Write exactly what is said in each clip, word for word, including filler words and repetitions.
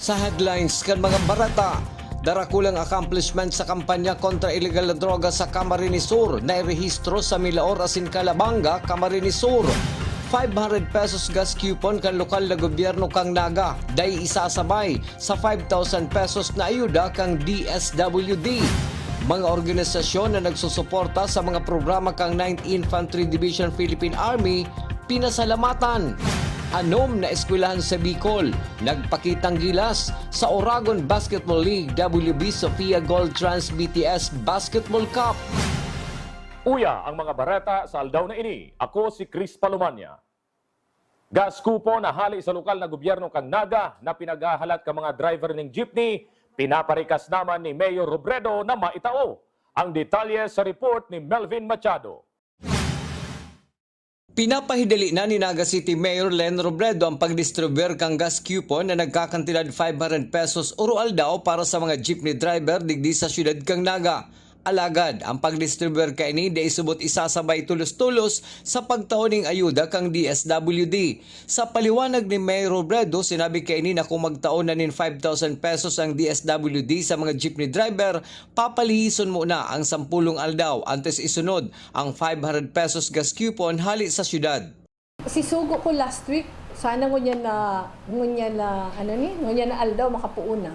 Sa headlines kan mga bareta, darakulang accomplishment sa kampanya kontra illegal na droga sa Camarines Sur, nairehistro sa Milaor asin Calabanga, Camarines Sur. Five hundred pesos gas coupon kan lokal na gobyerno kan Naga, dai isasabay sa five thousand pesos na ayuda kan D S W D. Mga organisasyon na nagsusuporta sa mga programa kan Ninth Infantry Division Philippine Army, pinasalamatan. Anom na eskwelahan sa Bicol, nagpakitang gilas sa Oragon Basketball League W B Sofia Gold Trans B T S Basketball Cup. Uya ang mga bareta sa aldaw na ini. Ako si Chris Palomania. Gas coupon na hali sa lokal na gobyerno kan Naga na pinaghahalat kan mga driver nin jeepney, pinaparikas naman ni Mayor Robredo na maitao. Ang detalye sa report ni Melvin Machado. Pinapahidali na ni Naga City Mayor Len Robredo ang pagdistribuir kan gas coupon na nagkakantidad five hundred pesos oro-aldaw para sa mga jeepney driver digdi sa siyudad kan Naga. Alagad, ang pagdistribuir kaini dai subot isasabay tolos-tolos sa pagtao nin ayuda kan D S W D. Sa paliwanag ni Mayor Robredo, sinabi kaini na kung magtao na nin five thousand pesos ang D S W D sa mga jeepney driver, papalihison muna ang sampulong aldaw antes isunod ang five hundred pesos gas coupon hali sa siyudad. Sisugo ko last week, sana ngunyan na, ngunyan na, ano ni, ngunyan na aldaw makapuon na.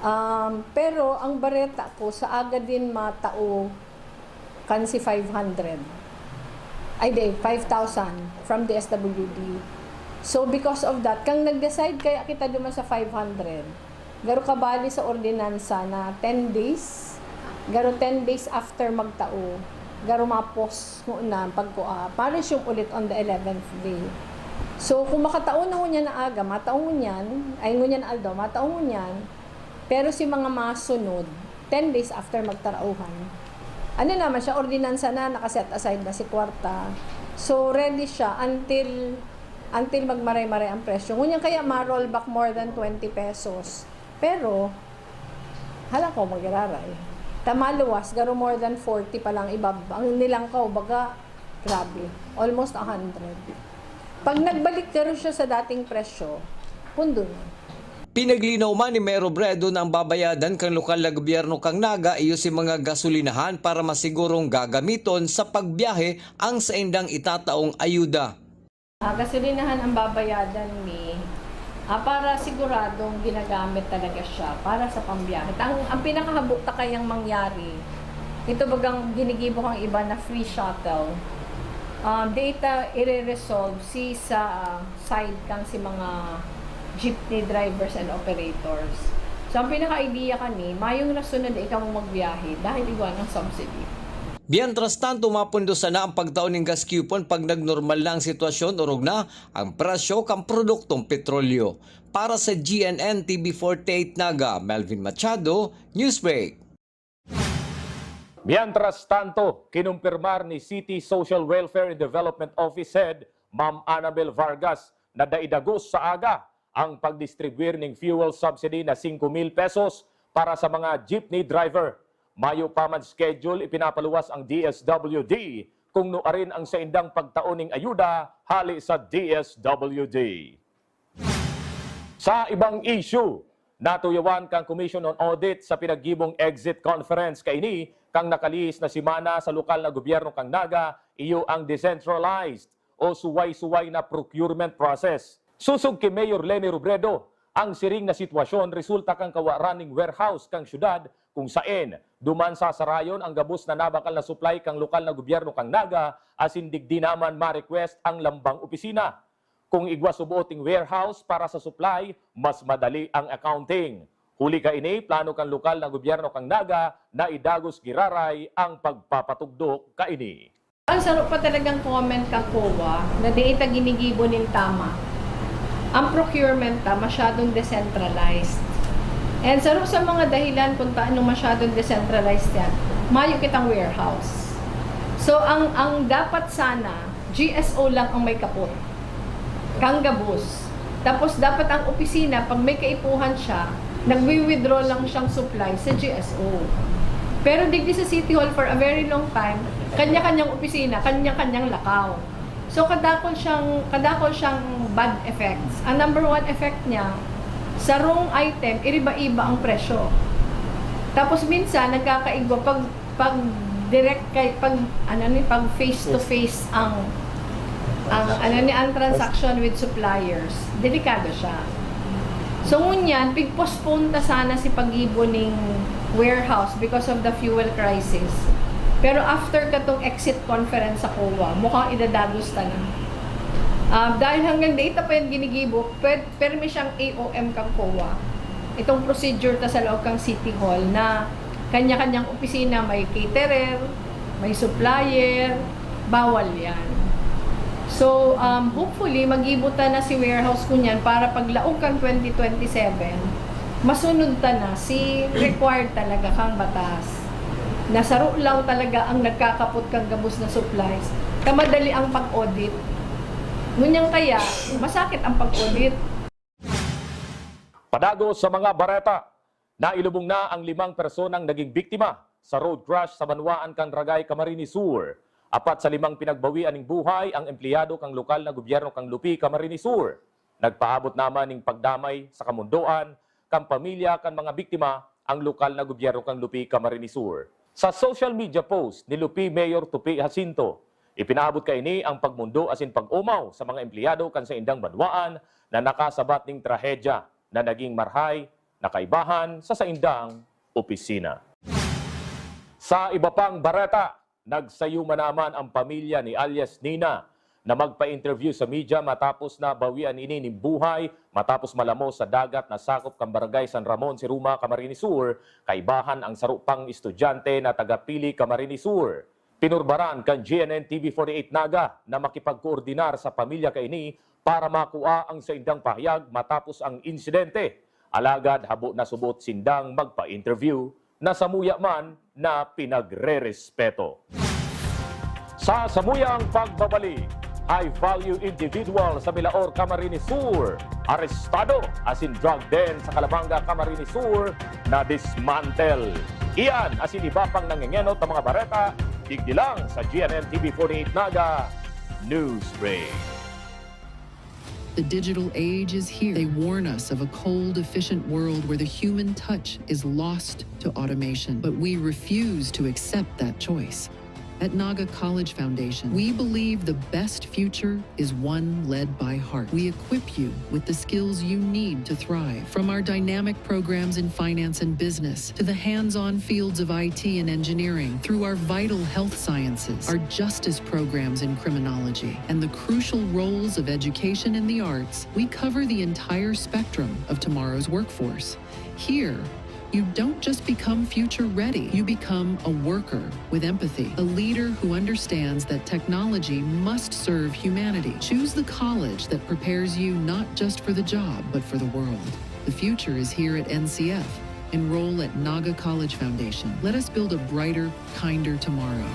Um, pero ang bareta ko, sa aga din matao kan si five hundred. Ay, di, five thousand from D S W D. So, because of that, kang nag-decide kaya kita duman sa five hundred, garo kabali sa ordinansa na ten days, garo ten days after magtao, garo mapos ngona pagkua, pa-resume ulit on the eleventh day. So, kung makatao na ngunyan na aga, matao ngunyan, ay ngunyan na aldaw, matao ngunyan, pero si mga masunod, ten days after magtarauhan. Ano naman siya, ordinansa na, naka-set aside na si kwarta. So, ready siya until, until magmaray-maray ang presyo. Ngunyan kaya ma-roll back more than twenty pesos. Pero, hala ko, magiraray. Ta maluwas, garo more than forty pa lang ibab-, ang nilangkaw, baga, grabe, almost a hundred. Pag nagbalik garo siya sa dating presyo, pundo na. Pinaglinaw man ni Mayor Robredo na ang babayadan kan lokal na gobyerno kan Naga iyo si mga gasolinahan para masigurong gagamiton sa pagbiyahe ang saindang itataong ayuda. Ah, gasolinahan ang babayadan mi, ah, para siguradong ginagamit talaga siya para sa pambiyahe. Ang, ang pinakahabo ta kayang mangyari, ito bagang ginigibo kang iba na free shuttle. Um, data ire-resolve si sa side kang si mga jeepney drivers and operators. So, ang pinaka-idea kani, mayong rason na di ka mo magbiyahe dahil igwa ng subsidy. Mientras tanto, mapundo sana ang pagtao nin gas coupon pag nagnormal na ang sitwasyon, orog na ang presyo kan produktong petrolyo. Para sa G N N T V forty-eight Naga, Melvin Machado, Newsbreak. Mientras tanto, kinumpirmar ni City Social Welfare and Development Office Head Ma'am Annabel Vargas na dai dagos sa aga ang pagdistribuir ning fuel subsidy na singko mil pesos para sa mga jeepney driver. Mayo pa man schedule ipinapaluwas ang D S W D kung nuarin ang saindang pagtao ning ayuda hali sa D S W D. Sa ibang issue, natuyawan kan Commission on Audit sa pinaggibong exit conference kaini kan nakalihis na semana sa lokal na gobyerno kan Naga, iyo ang decentralized o suway-suway na procurement process. Sosog ki Mayor Leni Robredo, ang siring na sitwasyon resulta kan kawaran ning warehouse kan syudad kung saen duman sasarayon ang gabos na nabakal na supply kan lokal na gobyerno kan Naga asin digdi naman ma-request ang lambang opisina. Kung igwa suboot ning warehouse para sa supply, mas madali ang accounting. Huli kaini, plano kan lokal na gobyerno kan Naga na idagos giraray ang pagpapatugdok kaini. Ang saro pa talagang comment kan COA na dai ta ginigibo nin tama. Ang procurement ta masyadong decentralized. And saro sa mga dahilan kung taano masyadong decentralized yan, mayo kitang warehouse. So, ang, ang dapat sana, G S O lang ang may kapot. Kang gabos. Tapos dapat ang opisina, pag may kaipuhan siya, nagwi-withdraw lang siyang supply sa G S O. Pero digdi sa City Hall for a very long time, kanya-kanyang opisina, kanya-kanyang lakaw. So kadakol siyang, kadakol siyang bad effects. Ang number one effect niya, Sarong item, iriba-iba ang presyo. Tapos minsan, nagkakaigwa pag, pag direct kay, pag, ano ni, pag face to face ang, ang, ano ni, ang transaction with suppliers. Delikado siya. So, ngunyan, pig-postpone ta sana si paggibo ning warehouse because of the fuel crisis. Pero after katong exit conference sa COA, mukhang idadagos ta na. Ah, dahil hanggang data pa yan ginigibo, pwed-, permi siyang A O M kang COA. Itong procedure ta sa loob kang City Hall na kanya-kanyang opisina, may caterer, may supplier, bawal yan. So, um, hopefully, magibo ta na si warehouse ko niyan para paglaog kang twenty twenty-seven, masunod ta na si required talaga kang batas. Na saro lang talaga ang nagkakapot kang gabos na supplies, ta madali ang pag-audit. Ngunyan kaya, masakit ang pag-audit. Padagos sa mga bareta, nailubong na ang limang personang naging biktima sa road crash sa banwaan kan Ragay, Camarines Sur. Apat sa limang pinagbawian ning buhay ang empleyado kan lokal na gobyerno kan Lupi, Camarines Sur. Nagpaabot naman ning pagdamay sa kamundoan kan pamilya kan mga biktima ang lokal na gobyerno kan Lupi, Camarines Sur. Sa social media post ni Lupi Mayor Tupi Jacinto, ipinaabot kaini ang pagmundo asin pag-omaw sa mga empleyado kan saindang banwaan na nakasabat ning trahedya na naging marhay na kaibahan sa saindang opisina. Sa iba pang bareta, nagsayo man naman ang pamilya ni alias Nina na magpa-interview sa media matapos na bawian ini nin buhay matapos malamos sa dagat na sakop kan Barangay San Ramon, Siruma, Camarines Sur, kaibahan ang saro pang estudyante na taga Pili, Camarines Sur. Pinurbaran kan G N N T V forty-eight Naga na makipagkoordinar sa pamilya kaini para makua ang saindang pahayag matapos ang insidente. Alagad habo na subot sindang magpa-interview na samuya man na pinagrerespeto. Sa samuyang pagbabalik, high-value individual sa Milaor, Camarines Sur, arestado, asin drug den sa Calabanga, Camarines Sur, na dismantle. Iyan asin iba pang nangengenot na mga bareta, digdi lang sa G N N T V forty-eight Naga News Break. The digital age is here. They warn us of a cold, efficient world where the human touch is lost to automation. But we refuse to accept that choice. At Naga College Foundation, we believe the best future is one led by heart. We equip you with the skills you need to thrive. From our dynamic programs in finance and business to the hands on fields of I T and engineering, through our vital health sciences, our justice programs in criminology, and the crucial roles of education and the arts, we cover the entire spectrum of tomorrow's workforce. Here, you don't just become future ready, you become a worker with empathy, a leader who understands that technology must serve humanity. Choose the college that prepares you not just for the job, but for the world. The future is here at N C F. Enroll at Naga College Foundation. Let us build a brighter, kinder tomorrow.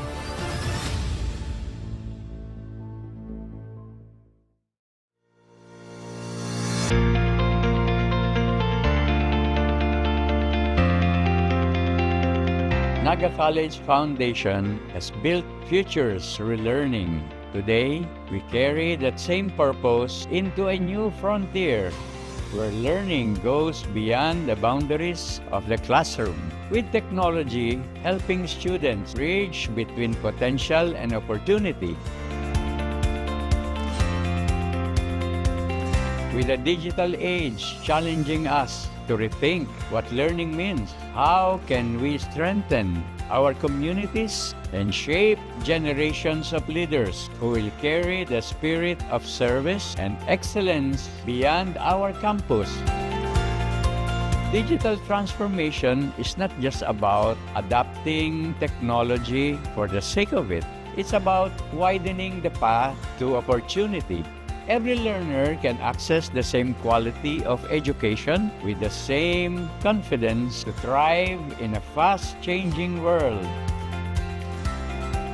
Naga College Foundation has built futures through learning. Today, we carry that same purpose into a new frontier where learning goes beyond the boundaries of the classroom, with technology helping students bridge between potential and opportunity. With the digital age challenging us to rethink what learning means, how can we strengthen our communities and shape generations of leaders who will carry the spirit of service and excellence beyond our campus? Digital transformation is not just about adapting technology for the sake of it. It's about widening the path to opportunity. Every learner can access the same quality of education with the same confidence to thrive in a fast-changing world.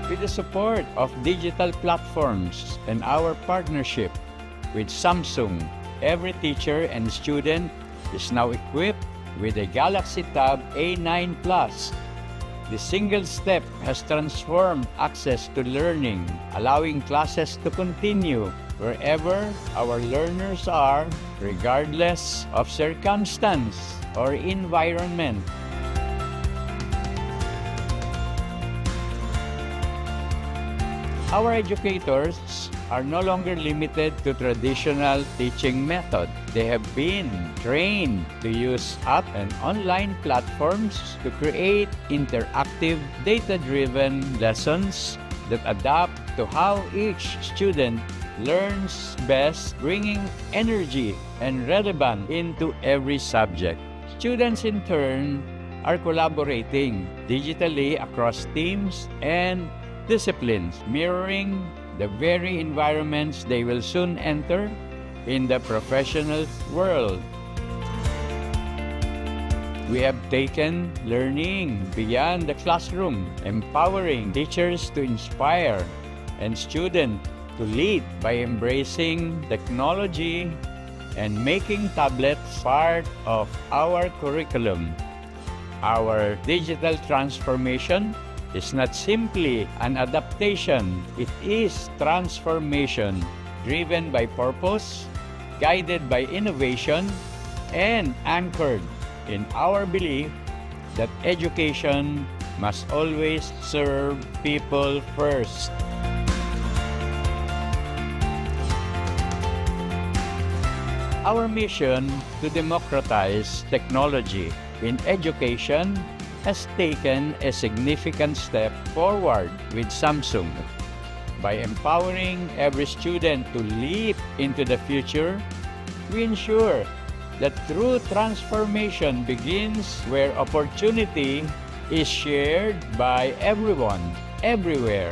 With the support of digital platforms and our partnership with Samsung, every teacher and student is now equipped with a Galaxy Tab A nine Plus. The single step has transformed access to learning, allowing classes to continue wherever our learners are, regardless of circumstance or environment. Our educators are no longer limited to traditional teaching method. They have been trained to use app and online platforms to create interactive, data-driven lessons that adapt to how each student learns best, bringing energy and relevance into every subject. Students, in turn, are collaborating digitally across teams and disciplines, mirroring the very environments they will soon enter in the professional world. We have taken learning beyond the classroom, empowering teachers to inspire and students to lead by embracing technology and making tablets part of our curriculum. Our digital transformation is not simply an adaptation, it is transformation driven by purpose, guided by innovation, and anchored in our belief that education must always serve people first. Our mission to democratize technology in education has taken a significant step forward with Samsung. By empowering every student to leap into the future, we ensure that true transformation begins where opportunity is shared by everyone, everywhere.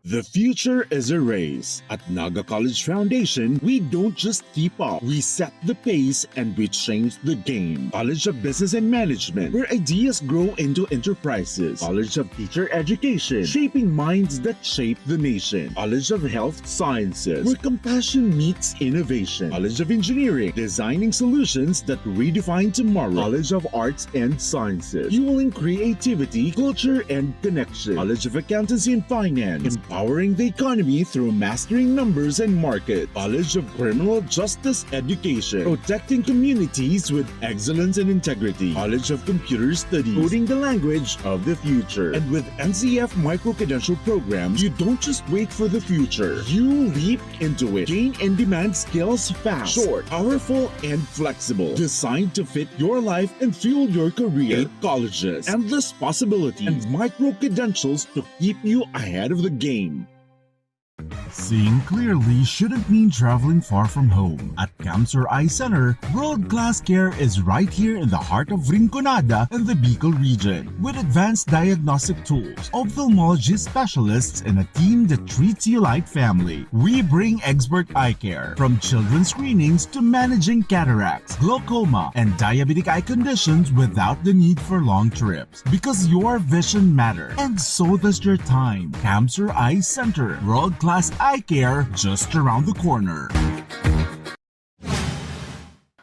The future is a race. At Naga College Foundation, we don't just keep up. We set the pace and we change the game. College of Business and Management, where ideas grow into enterprises. College of Teacher Education, shaping minds that shape the nation. College of Health Sciences, where compassion meets innovation. College of Engineering, designing solutions that redefine tomorrow. College of Arts and Sciences, fueling creativity, culture, and connection. College of Accountancy and Finance, empowering the economy through mastering numbers and market. College of Criminal Justice Education, protecting communities with excellence and integrity. College of Computer Studies, coding the language of the future. And with N C F micro-credential programs, you don't just wait for the future. You leap into it. Gain in-demand skills fast, short, powerful, and flexible. Designed to fit your life and fuel your career. Eight colleges, endless possibilities, and micro-credentials to keep you ahead of the game. Seeing clearly shouldn't mean traveling far from home. At Camsur Eye Center, world-class care is right here in the heart of Rinconada and the Bicol region. With advanced diagnostic tools, ophthalmology specialists, and a team that treats you like family, we bring expert eye care. From children's screenings to managing cataracts, glaucoma, and diabetic eye conditions without the need for long trips. Because your vision matters, and so does your time. Camsur Eye Center, world-class eye care just around the corner.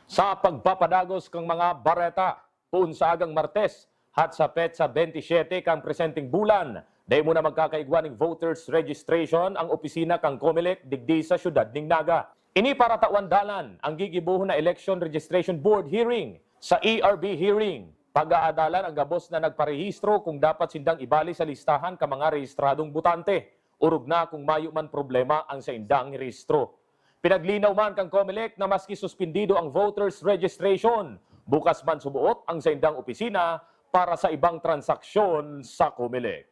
Sa pagpapadagos kan mga bareta, poon sa agang Martes, hat sa petsa bentisiete kan presenteng bulan, dai mo na magkakaigwa nin voters registration ang opisina kan Comelec digdi sa siyudad nin Naga. Ini para tawan dalan ang gigibohon na Election Registration Board hearing sa E R B hearing. Pag-aadalan ang gabos na nagparehistro kung dapat sindang ibali sa listahan kan mga rehistradong botante, orog na kung mayo man problema ang saindang rehistro. Pinaglinaw man kan Comelec na maski suspendido ang voters registration, bukas man suboot ang saindang opisina para sa ibang transaksyon sa Comelec.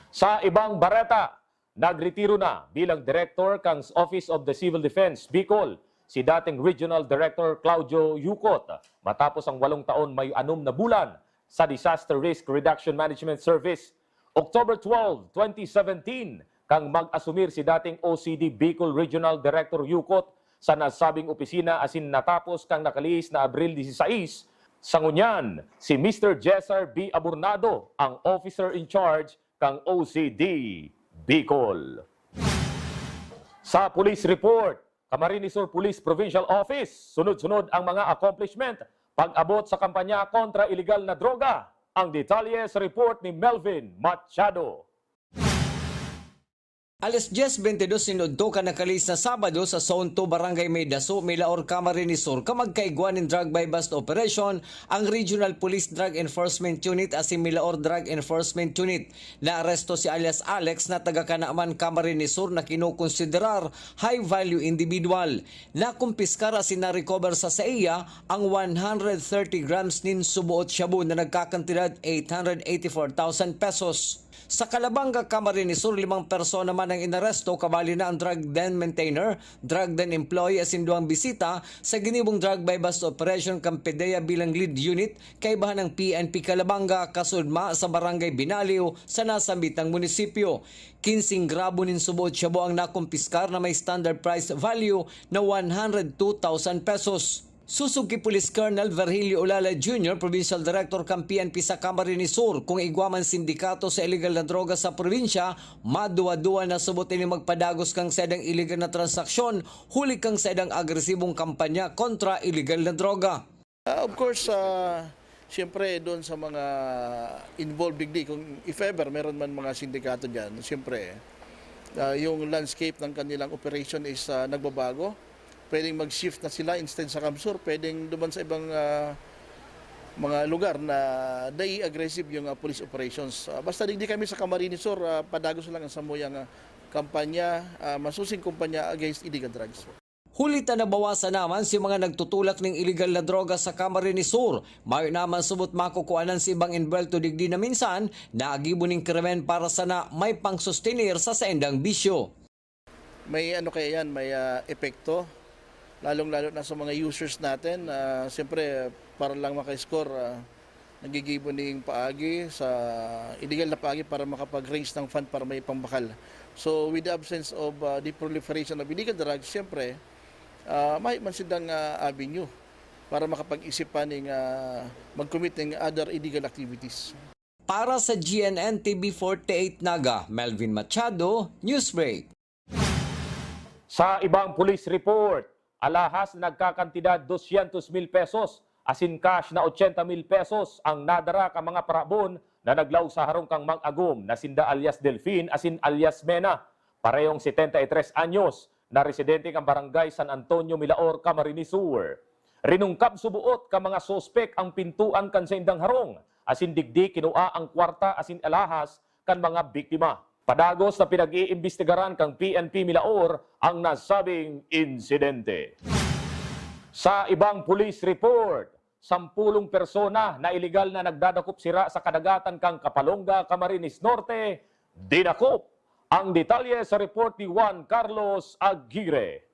Sa ibang bareta, nagretiro na bilang direktor kan Office of the Civil Defense Bicol si dating Regional Director Claudio Yucot matapos ang walong taon may anom na bulan sa Disaster Risk Reduction Management Service. October twelve, twenty seventeen, kan mag-asumir si dating O C D Bicol Regional Director Yucot sa nasabing opisina asin natapos kan nakalihis na Abril dieciséis. Sa ngunyan, si Mister Cesar B. Aburnado ang officer in charge kan O C D Bicol. Sa police report, Camarines Sur Police Provincial Office, sunod-sunod ang mga accomplishment Pag-abot sa kampanya kontra iligal na droga, ang detalye sa report ni Melvin Machado. Alas dyes bentidus nin udto kan nakalis na Sabado sa Zone two, Barangay Maydaso, Milaor, Camarines Sur, kan magkaigwa nin drug buy-bust operation ang Regional Police Drug Enforcement Unit asin Milaor Drug Enforcement Unit. Naaresto si alias Alex na taga Canaman, Camarines Sur, na kinokonsiderar high-value individual. Nakumpiskar asin na-recover sa saiya ang one hundred thirty grams nin suboot shabu na nagkakantidad eight hundred eighty-four thousand pesos. Sa Calabanga, Camarines Sur, limang persona man ang inaresto, kabali na ang drug den maintainer, drug den employee asin duwang bisita sa ginibong drug buy-bust operation kan PDEA bilang lead unit, kaibahan ng P N P Calabanga, kasudma sa Barangay Binaliw sa nasambitang munisipyo. Kinsing gramo nin suboot shabu ang nakumpiskar na may standard price value na one hundred two thousand pesos. Susog ki Police Colonel Virgilio Olala Junior, Provincial Director kan P N P sa Camarines Sur, kung igwa man sindikato sa iligal na droga sa probinsya, maduwa-duwa na subot ini magpadagos kan saindang iligal na transaksyon, huli kan saindang agresibong kampanya kontra iligal na droga. Ah, of course, ah, siyempre, doon sa mga involved digdi, kung if ever meron man mga sindikato dyan, siyempre, ah, yung landscape ng kanilang operation is, ah, nagbabago. Pwedeng mag-shift na sila, instead sa CamSur, pwedeng duman sa ibang, ah, mga lugar na dai aggressive yung, ah, police operations. Ah, basta digdi kami sa Camarines Sur, ah, padagos lang ang samuyang, ah, kampanya, ah, masusing kumpanya against illegal drugs. Huli ta nabawasan naman si mga nagtutulak ning iligal na droga sa Camarines Sur. Mayo naman subot makukuanan si ibang envuelto digdi na minsan naagibo ning krimen para sana may pangsustenir sa saindang bisyo. May ano kaya yan, may, ah, epekto, lalong-lalo na sa mga users natin. Ah, siyempre, para lang maka-score, ah, nagigibo ning paagi sa illegal na paagi para makapag-raise ng fund para may pambakal. So, with the absence of, ah, the proliferation of illegal drugs, siyempre, ah, may man sindang, ah, avenue para makapag-isip pa ning, ah, mag-commit ng other illegal activities. Para sa G N N T V forty-eight Naga, Melvin Machado, Newsbreak. Sa ibang police report, alahas na nagkakantidad dosyentos mil pesos asin cash na ochenta mil pesos ang nadara kan mga parabon na naglaog sa harong kan mag-agom na sinda alias Delfin asin alias Mena, parehong setenta y tres anyos, na residente kan Barangay San Antonio, Milaor, Camarines Sur. Rinungkab suboot kan mga suspek ang pintuan kan saindang harong, asin digdi kinua ang kwarta asin alahas kan mga biktima. Padagos na pinag-iimbestigaran kan P N P Milaor ang nasabing insidente. Sa ibang police report, sampulong persona na iligal na nagdadakop sira sa kadagatan kan Kapalonga, Camarines Norte, dinakop. Ang detalye sa report ni Juan Carlos Aguirre.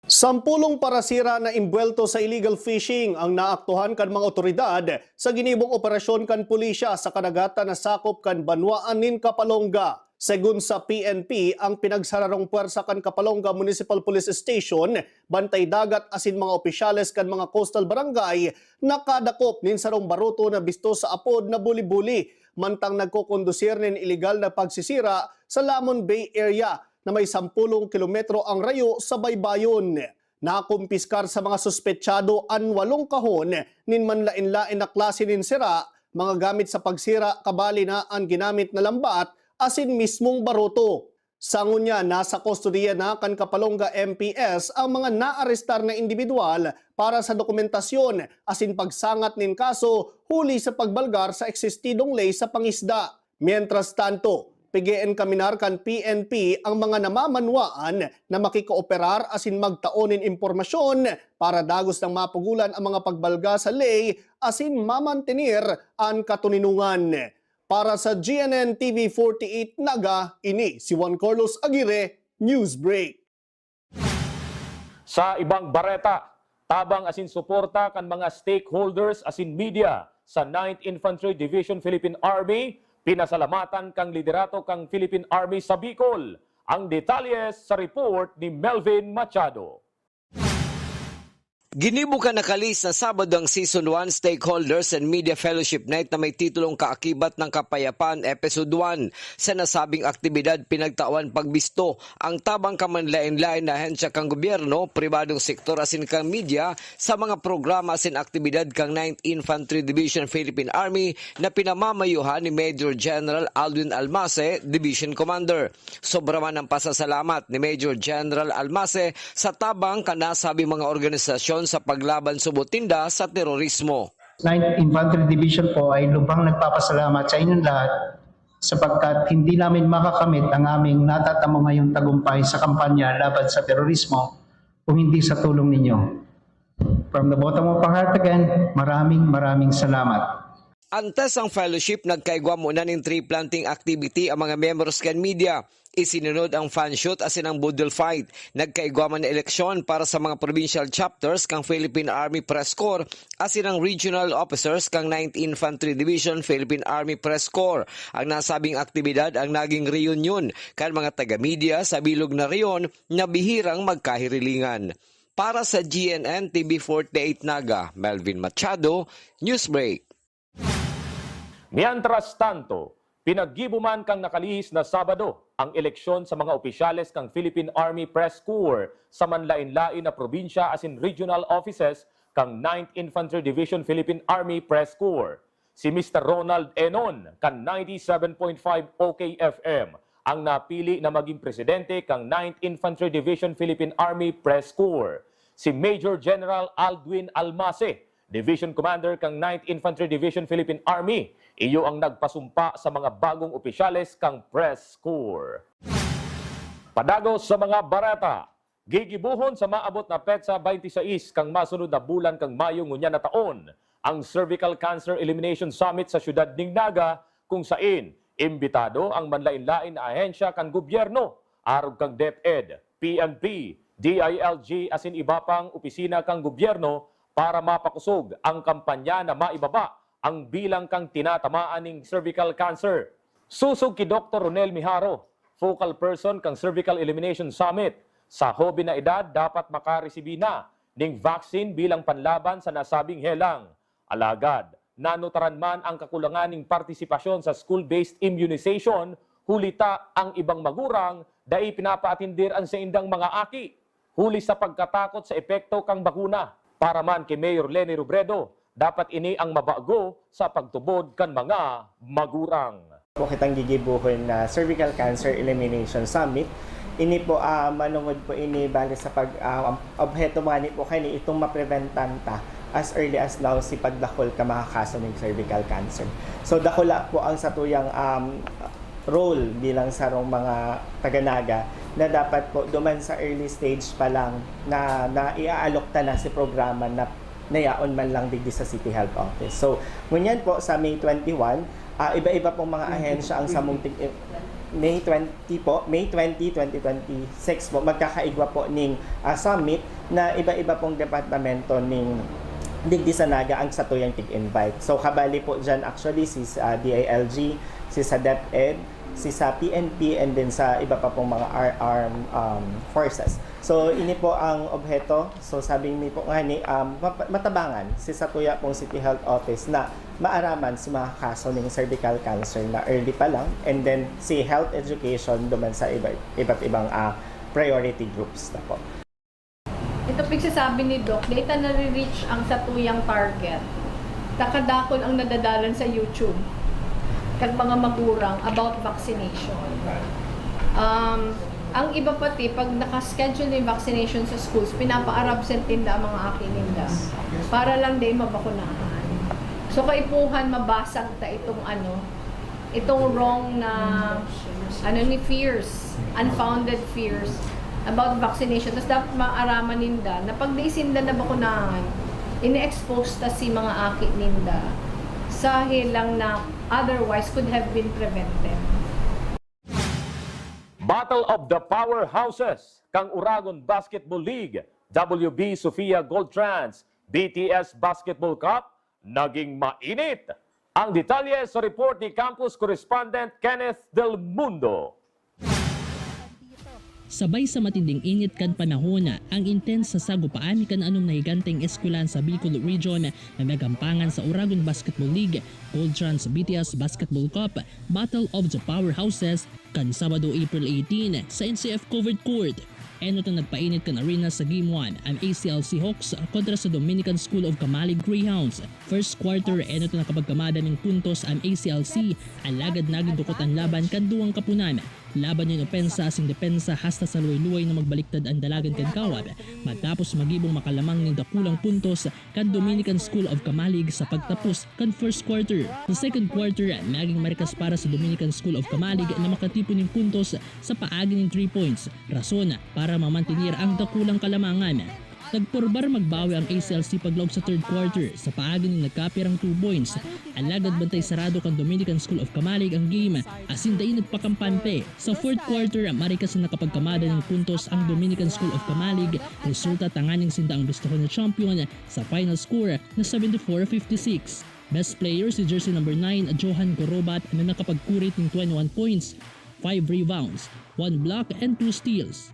Sampulong parasira na imbuwelto sa illegal fishing ang naaktuhan kan mga otoridad sa ginibong operasyon kan pulisya sa kadagatan na sakop kan banwaan nin Kapalonga. Segun sa P N P, ang pinagsararong pwersa kan Kapalonga Municipal Police Station, Bantay Dagat asin mga opisyales kan mga coastal barangay nakadakop nin sarong baruto na bisto sa apod na Buli-Buli, mantang nagkokondusir nin iligal na pagsisira sa Lamon Bay area na may sampulong kilometro ang rayo sa baybayon. Nakumpiskar sa mga suspetsado an walong kahon nin manlaen-laen na klase nin sira, mga gamit sa pagsira, kabali na an ginamit na lambat asin mismong baruto. Sa ngunyan, nasa kustodiya na kan Kapalonga M P S ang mga naarestar na indibidwal para sa dokumentasyon asin pagsangat nin kaso huli sa pagbalgar sa eksistidong ley sa pangisda. Mientras tanto, pig-eenkaminar kan P N P ang mga namamanwaan na makikooperar asin magtao nin impormasyon para dagos nang mapugolan ang mga pagbalga sa ley asin mamantener an katoninongan. Para sa G N N T V forty-eight Naga, ini si Juan Carlos Aguirre, Newsbreak. Sa ibang bareta, tabang asin suporta kan mga stakeholders asin media sa Ninth Infantry Division Philippine Army, pinasalamatan kan liderato kan Philippine Army sa Bicol. Ang detalye sa report ni Melvin Machado. Ginibo kan nakalihis na Sabado ang Season one Stakeholders and Media Fellowship Night na may titulong Kaakibat ng Kapayapaan Episode one. Sa nasabing aktibidad, pinagtawan pagbisto ang tabang kan manlaen-laen na ahensya kan gobyerno, pribadong sektor asin kan media sa mga programa asin aktibidad kan Ninth Infantry Division Philippine Army na pinamamayuhan ni Major General Aldwin Almace, Division Commander. Sobra man ang pasasalamat ni Major General Almace sa tabang kan nasabing mga organisasyon sa paglaban subot ninda sa terorismo. Ninth Infantry Division po ay lubhang nagpapasalamat sa inyong lahat sapagkat hindi namin makakamit ang aming natatamo ngayong tagumpay sa kampanya laban sa terorismo kung hindi sa tulong ninyo. From the bottom of our heart again, maraming, maraming salamat. Antes ang fellowship, nagkaigwa muna nin tree planting activity ang mga miyembros kan media. Isinunod ang fan shoot asin ang boodle fight. Nagkaigwa man na eleksyon para sa mga provincial chapters kan Philippine Army Press Corps asin ang regional officers kan Ninth Infantry Division Philippine Army Press Corps. Ang nasabing aktibidad ang naging reunion kan mga taga-media sa bilog na rehiyon na bihirang magkahirilingan. Para sa G N N T V forty-eight Naga, Melvin Machado, Newsbreak. Mientras tanto, pinaggibo man kan nakalihis na Sabado ang eleksyon sa mga opisyales kan Philippine Army Press Corps sa manlaen-laen na probinsya asin regional offices kan Ninth Infantry Division Philippine Army Press Corps. Si Mister Ronald Enon kan ninety-seven point five O K F M ang napili na magin presidente kan Ninth Infantry Division Philippine Army Press Corps. Si Major General Aldwin Almace, Division Commander kan Ninth Infantry Division Philippine Army, iyo ang nagpasumpa sa mga bagong opisyales kan Press Corps. Padagos sa mga bareta, gigibohon sa maabot na petsa twenty-six kan masunod na bulan kan Mayo ngunyan na taon ang Cervical Cancer Elimination Summit sa siyudad nin Naga, kung sain imbitado ang manlaen-laen na ahensya kan gobyerno, arog kan DepEd, P N P, D I L G asin iba pang opisina kan gobyerno para mapakosog ang kampanya na maibaba ang bilang kan tinatamaan nin cervical cancer. Sosog ki Doktor Ronel Miharo, focal person kan Cervical Elimination Summit, sa hoben na edad dapat makaresibi na nin vaccine bilang panlaban sa nasabing helang. Alagad, nanutaran man ang kakulangan nin partisipasyon sa school-based immunization, huli ta ang ibang magurang dai pinapaatindir an saindang mga aki, huli sa pagkatakot sa epekto kan bakuna. Para man ki Mayor Leni Robredo, dapat ini ang mabago sa pagtubod kan mga magurang. Po kitang gigibohon na Cervical Cancer Elimination Summit. Ini po, ah, manungod po ini bali sa pag, ah, ang obheto man ni po kani itong mapreventan ta as early as now si pagdakul ka mga kaso ning cervical cancer. So dakula po ang satuyang, um, role bilang sarong mga taga-Naga na dapat po duman sa early stage pa lang na, na iaalok ta na si programa na nayaon man lang digdi sa City Health Office. So, ngunyan po sa May twenty-one, ah, iba-iba pong mga ahensya ang samong tig- May twenty po, May twenty, twenty twenty-six po, magkakaigwa po ning, ah, summit na iba-iba pong departamento ning digdi sa Naga ang satuyang tig-invite. So, kabali po dyan actually si, ah, D I L G, si sa DepEd, si sa P N P, and then sa iba pa pong mga ar- armed, um, forces. So, ini po ang obheto. So, sabi mi po nga ni, um, map- matabangan si satuya pong City Health Office na maaraman si mga kaso ning cervical cancer na early pa lang, and then si health education duman sa iba, iba't ibang, ah, priority groups na po. Ito pigsasabi ni Doc, dai ta nare-reach ang satuyang target. Ta kadakul ang nadadalan sa YouTube kag mga magurang about vaccination. Um, ang iba pati, pag naka-schedule na yung vaccination sa schools, pinapa-absent ninda ang mga aki ninda para lang dai mabakunahan. So, kaipuhan, mabasag ta itong ano, itong wrong na, ano ni, fears, unfounded fears about vaccination. Tapos dapat maaraman ninda na pag di sinda nabakunahan, ine-expose ta si mga aki ninda sa helang na otherwise could have been prevented. Battle of the Powerhouses, kang Uragon Basketball League, W B Sofia Gold Trans, B T S Basketball Cup, naging mainit. Ang detalye sa report ni Campus Correspondent Kenneth Del Mundo. Dito. Sabay sa matinding init kan panahon, ang intense sa sagupaan kan anom na higanteng eskwelahan sa Bicol Region na nagampangan sa Oragon Basketball League, Gold Trans B T S Basketball Cup, Battle of the Powerhouses, kan Sabado, April eighteen, sa N C F Covered Court. Enot na nagpainit kan arena sa Game one ang A C L C Hawks kontra sa Dominican School of Kamalig Greyhounds. First quarter, enot na nakapagkamada nin puntos ang A C L C, alagad nagin dukot an laban kan duwang kapunan. Laban nin opensa asin depensa hasta sa luway-luway na magbaliktad an dalagan kan kawat, matapos magibong makalamang nin dakulang puntos kan Dominican School of Kamalig sa pagtapos kan first quarter. Sa second quarter, naging marikas para sa Dominican School of Kamalig na makatipon nin puntos sa paagi nin three points, rason para mamantener ang dakulang kalamangan. Nagpurbar magbawi ang A C L C paglaog sa third quarter sa paagi nin nagkapirang two points. Alagad bantay sarado kan Dominican School of Kamalig ang game, asin dai nagpakampante. Sa fourth quarter, marikas na nakapagkamada nin puntos ang Dominican School of Kamalig, resulta tanganing sinda ang bestahon na champion sa final score na seventy-four fifty-six. Best player si jersey number nine, Johan Gorobat, na nakapagkurit nin twenty-one points, five rebounds, one block and two steals.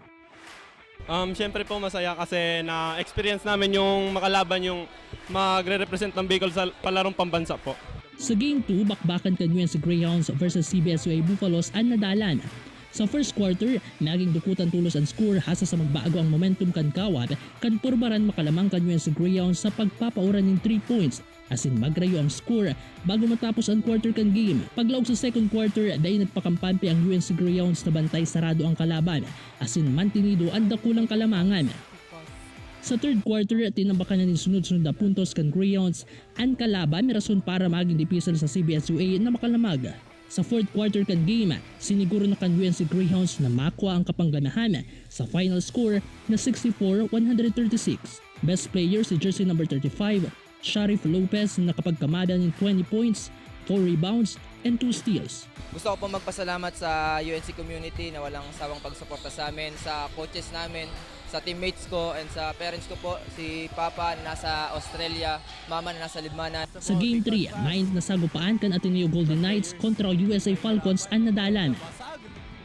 Um, Siyempre po, masaya kasi na-experience namin yung makalaban yung magre-represent ng Bicol sa palarong pambansa po. Sa Game two, bakbakan kan U N C Greyhounds versus C B S U A Buffalos an nadalan. Sa first quarter, naging dukutan tolos an score hasta sa magbago ang momentum kan kawat kan purbaran makalamang kan U N C Greyhounds sa pagpapauran nin three points asin magrayo ang score bago matapos an quarter kan game. Paglaog sa second quarter, dai nagpakampante ang U N C Greyhounds na bantay sarado ang kalaban asin mantinido an dakulang kalamangan. Sa third quarter, tinambakan na nin sunod-sunod na puntos kan Greyhounds an kalaban, rason para magin dipisil sa C B S U A na makalamag. Sa fourth quarter kan game, siniguro na kan U N C Greyhounds na makua ang kapangganahan sa final score na sixty-four one hundred thirty-six. Best player si jersey number thirty-five, Sharif Lopez, na nakapagkamada nin twenty points, four rebounds, and two steals. Gusto ko pong magpasalamat sa U N C community na walang sawang pagsuporta sa amin, sa coaches namin, sa teammates ko, and sa parents ko po, si Papa na nasa Australia, Mama na nasa Libmanan. Sa Game three, mainit na sagupaan kan Ateneo Golden Knights kontra U S A Falcons an nadalan.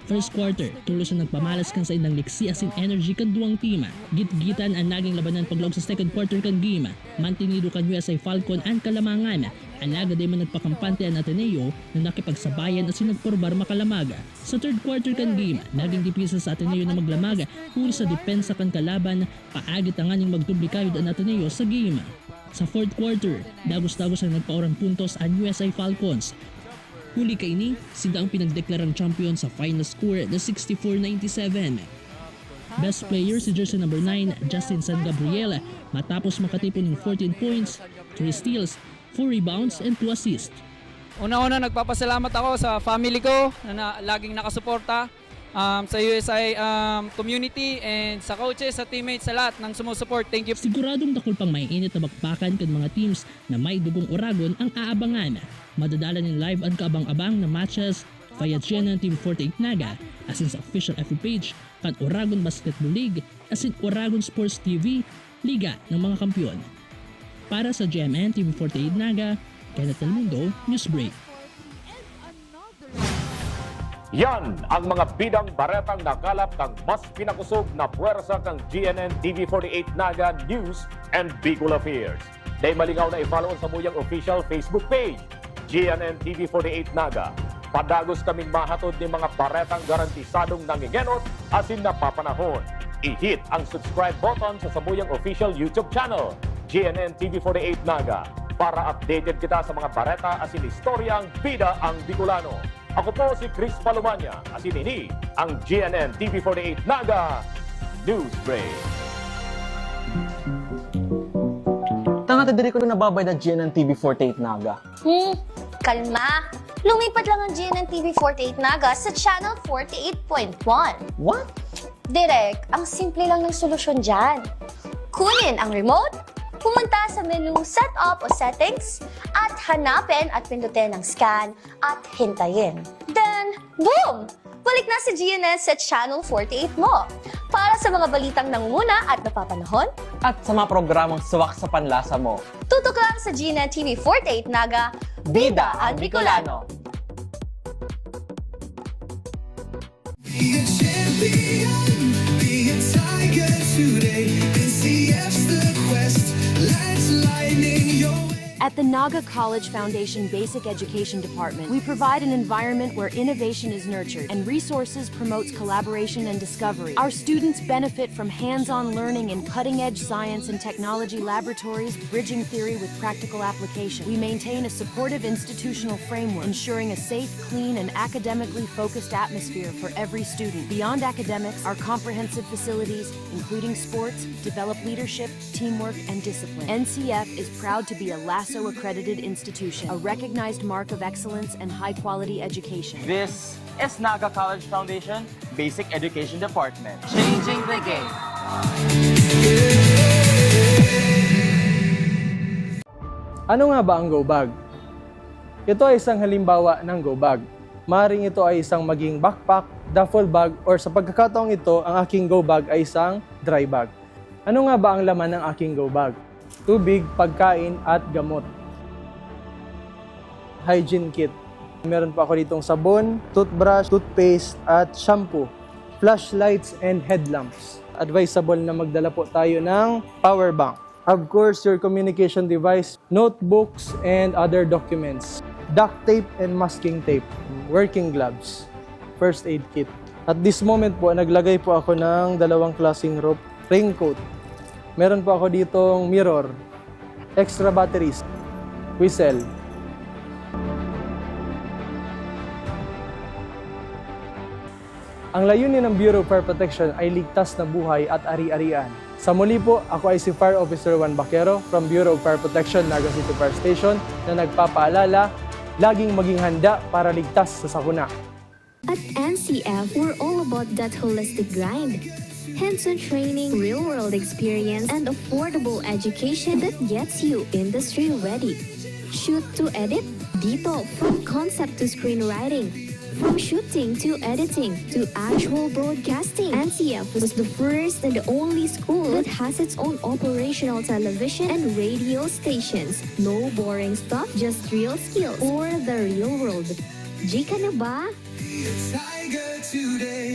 First quarter, tolos na nagpamalas kan saindang liksi asin energy kan duwang team. Gitgitan an naging labanan paglaog sa second quarter kan game. Mantinido kan U S A Falcon an kalamangan, alagad dai man nagpakampante an Ateneo na nakipagsabayan asin nagpurbar makalamag. Sa third quarter kan game, naging dipisil sa Ateneo na maglamag huli sa depensa kan kalaban, paagi tanganing magdoble kayod an Ateneo sa game. Sa fourth quarter, dagos-dagos ang nagpauran puntos an U S A Falcons. Huli kaini, sinda ang pinagdeklarang champion sa final score na sixty-four ninety-seven. Best player si jersey number nine, Justin San Gabriel, matapos makatipon nin fourteen points, three steals, four rebounds, and two assists. Una-una, nagpapasalamat ako sa family ko na, na laging nakasuporta, um, sa U S I, um, community, and sa coaches, sa teammates, sa lahat ng sumusupport. Thank you. Siguradong dakul pang maiinit na bakbakan kan mga teams na may dugong Oragon ang aabangan. Madadala nin live an kaabang-abang na matches via G N N T V forty-eight Naga, asin sa official F B page kan Oragon Basketball League asin Oragon Sports T V, Liga ng mga Kampiyon. Para sa G M N T V forty-eight Naga, Kenneth Del Mundo, Newsbreak. Yan ang mga bidang baretang nakalap kan mas pinakosog na pwersa kan G N N T V forty-eight Naga News and Bicol Affairs. Dai malingaw na i-follow an samuyang official Facebook page, G N N T V forty-eight Naga. Padagos kaming mahatod nin mga baretang garantisadong nangengenot asin napapanahon. I-hit ang subscribe button sa samuyang official YouTube channel, G N N T V forty-eight Naga, para updated kita sa mga bareta asin istoryang bida ang Bicolano. Ako po si Chris Palomania, asin ini ang G N N T V forty-eight Naga News Break. Tanga ta diri ko nababay na G N N T V forty-eight Naga. Hmm, kalma. Lumipat lang ang G N N T V forty-eight Naga sa Channel forty-eight point one. What? Direk, ang simple lang ng solusyon dyan. Kunin ang remote, pumunta sa menu Setup o Settings, at hanapin at pindutin ang Scan at hintayin. Then, boom! Balik na si G N S sa Channel forty-eight mo. Para sa mga balitang nangunguna at napapanahon, at sa mga programang swak sa panlasa mo, tutok lang sa G N N T V forty-eight Naga, Bida ang Bicolano! Be a champion, be a tiger today. N C F's the quest, lights lightning your way. At the Naga College Foundation Basic Education Department, we provide an environment where innovation is nurtured and resources promotes collaboration and discovery. Our students benefit from hands-on learning in cutting-edge science and technology laboratories, bridging theory with practical application. We maintain a supportive institutional framework, ensuring a safe, clean, and academically focused atmosphere for every student. Beyond academics, our comprehensive facilities, including sports, develop leadership, teamwork, and discipline. N C F is proud to be a LASO accredited institution, a recognized mark of excellence and high quality education. This is Naga College Foundation Basic Education Department. Changing the game. Ano nga ba ang go bag? Ito ay isang halimbawa ng go bag. Maring ito ay isang maging backpack, duffel bag, or sa pagkakataong ito, ang aking go bag ay isang dry bag. Ano nga ba ang laman ng aking go bag? Tubig, pagkain, at gamot. Hygiene kit. Meron pa ako ditong sabon, toothbrush, toothpaste, at shampoo. Flashlights and headlamps. Advisable na magdala po tayo ng power bank. Of course, your communication device, notebooks, and other documents. Duct tape and masking tape, working gloves, first aid kit. At this moment po, naglagay po ako ng dalawang klaseng rope, raincoat. Meron po ako ditong mirror, extra batteries, whistle. Ang layunin ng Bureau of Fire Protection ay ligtas na buhay at ari-arian. Sa muli po, ako ay si Fire Officer Juan Vaquero from Bureau of Fire Protection, Naga City Fire Station, na nagpapaalala, laging maging handa para ligtas sa sakuna. At N C F, we're all about that holistic grind. Hands-on training, real-world experience, and affordable education that gets you industry ready. Shoot to edit, dito, from concept to screenwriting. From shooting to editing to actual broadcasting, N C F was the first and the only school that has its own operational television and radio stations. No boring stuff, just real skills for the real world. G ka na ba? Be a tiger today.